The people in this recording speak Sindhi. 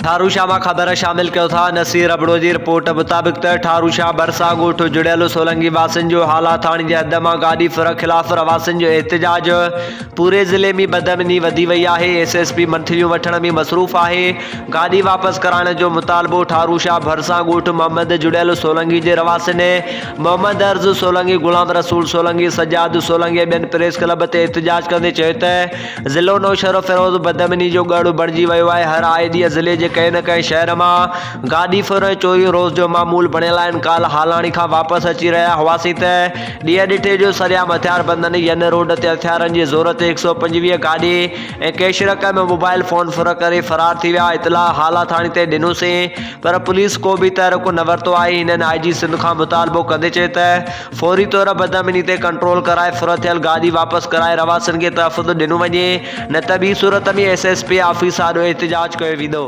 ٺاروشاه مان خبر شامل ڪيو ٿا نصير ابڙو جي رپورٽ مطابق ته ٺاروشاه ڀرسان ڳوٺ جڙيل سولنگي واسين جو هالا ٿاڻي جي حد مان گاڏي ڦر خلاف رهواسين جو احتجاج پوري ضلعي ۾ بدامني وڌي وئي آهي ايس ايس پي منٿليون وٺڻ ۾ مصروف آهي گاڏي واپس ڪرائڻ جو مطالبو ٺاروشاه ڀرسان ڳوٺ محمد جڙيل سولنگي جي رهواسين محمد عرض سولنگي غلام رسول سولنگي سجاد سولنگي ۽ ٻين پريس ڪلب تي احتجاج ڪندي چيو ته ضلعو نوشهروفيروز بدامني جو ڳڙهه بڻجي ويو آهي، هر آئي ڏينهن ضلعي جي ڪنهن نه ڪنهن شهر مان گاڏي ڦر ۽ چوريون روز جو معمول بڻيل آهن، ڪالهه هالاڻي کان واپس اچي رهيا هئاسين ته ڏينهن ڏٺي جو سرعام هٿياربندن ين روڊ تي هٿيارن جي زور تي 125 گاڏي ۽ ڪيش رقم ۽ موبائل فون ڦر ڪري فرار ٿي ويا، اطلاع هالا ٿاڻي تي ڏنوسين پر پوليس ڪو به تحرڪ نه ورتو آهي، هنن آء جي سنڌ کان مطالبو ڪندي چيو ته فوري طور بدامني تي ڪنٽرول ڪرائي ڦر ٿيل گاڏي واپس ڪرائي رهواسين کي تحفظ ڏنو وڃي نه ته ٻي صورت ۾ ايس ايس پي آفيس آڏو احتجاج ڪيو ويندو.